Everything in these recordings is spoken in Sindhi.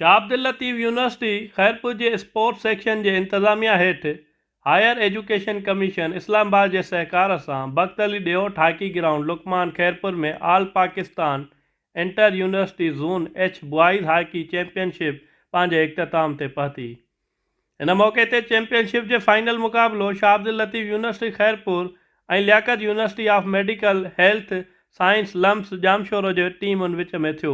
شاهه عبداللطيف يونيورسٽي خيرپور جي اسپورٽس سيڪشن جي انتظاميا هيٺ هائير ايجوڪيشن ڪميشن اسلام آباد جي سهڪار سان Bakht Ali Deot hockey ground Luqman Khairpur ۾ all Pakistan inter university zone H boys hockey championship پنهنجي اختتام تي پهتي. ان موقعي تي چيمپيئن شپ جي فائنل مقابلو Shah Abdul Latif university Khairpur ۽ Liaquat university of medical health science LUMHS Jamshoro جي ٽيمن وچ ۾ ٿيو.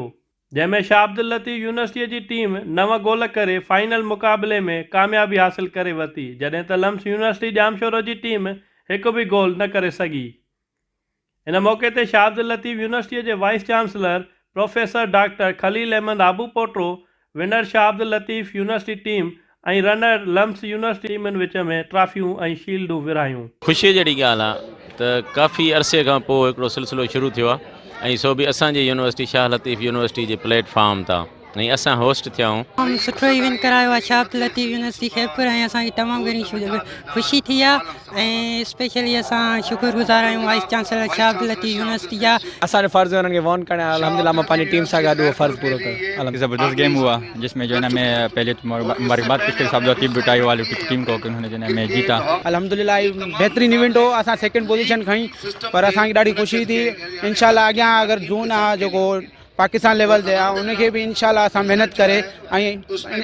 جنهن ۾ شاهه عبداللطيف يونيورسٽيء جي ٽيم نو گول ڪري فائنل مقابلي ۾ ڪاميابي حاصل ڪري ورتي، جڏهن ته لمس يونيورسٽي ڄامشورو جي ٽيم هڪ به گول نه ڪري سگهي. ان موقعي تي شاهه عبداللطيف يونيورسٽيء جي vice chancellor professor doctor Khalil Ahmed Abupoto winner Shah Abdul Latif university team ۽ runner LUMHS university ٽيمن وچ ۾ ٽرافيون ۽ شيلڊون ورهايون. خوشيء جهڙي ڳالهه آ ته ڪافي عرصي کان پوء هڪڙو سلسلو شروع ٿيو آ ۽ سو به اسان جي يونيورسٽي شاهه لطيف يونيورسٽي جي پليٽ فارم تان ۽ اسان هوسٽ ٿيا آهيون. تمام سٺو ايونٽ ڪرايو آ شاهه عبداللطيف يونيورسٽي خيرپور ۽ اسان کي تمام گهڻي خوشي ٿي آ ۽ اسپيشلي اسان شڪر گذار آهيون vice chancellor Shah Abdul Latif university جا. اسان جو فرض هو انهن کي وارن ڪرڻ ۽ الحمدلله مان پنهنجي ٽيم سان گڏ اهو فرض پورو ڪيو. الحمدلله. زبردست گيم هوا جس مين جو هي نا مين پهلي تو مبارڪباد پيش ڪري صاحب لطيف ڀٽائي والو ڪي ٽيم ڪو ڪي انهون ني جو هي نا ميچ جيتا. الحمدلله هي بهترين ايونٽ هو اسان سيڪنڊ پوزيشن کنئي پر اسان کي ڏاڍي خوشي ٿي انشاء الله اڳيان اگر زون آ جيڪو پاڪستان ليول تي آ ان کي به انشاء الله اسان محنت ڪري ۽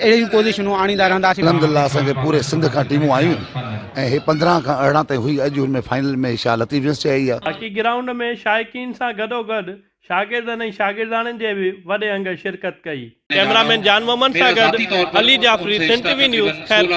اهڙيون پوزيشنون آڻيندا رهنداسين. الحمدلله اسان کي پوري سنڌ کان ٽيمون آيون ۽ هي 15 کان 18 تائين هئي اڄ هن ۾ فائنل ۾ شاهه لطيف يونيورسٽي آئي آ. هاڪي گرائونڊ ۾ شائقين سان گڏوگڏ شاگردن ۽ شاگرداڻين جي به وڏي انگ شرڪت ڪئي. ڪئميرا مين جان محمد سان گڏ Ali Jafri, Sindh T V news, Khairpur.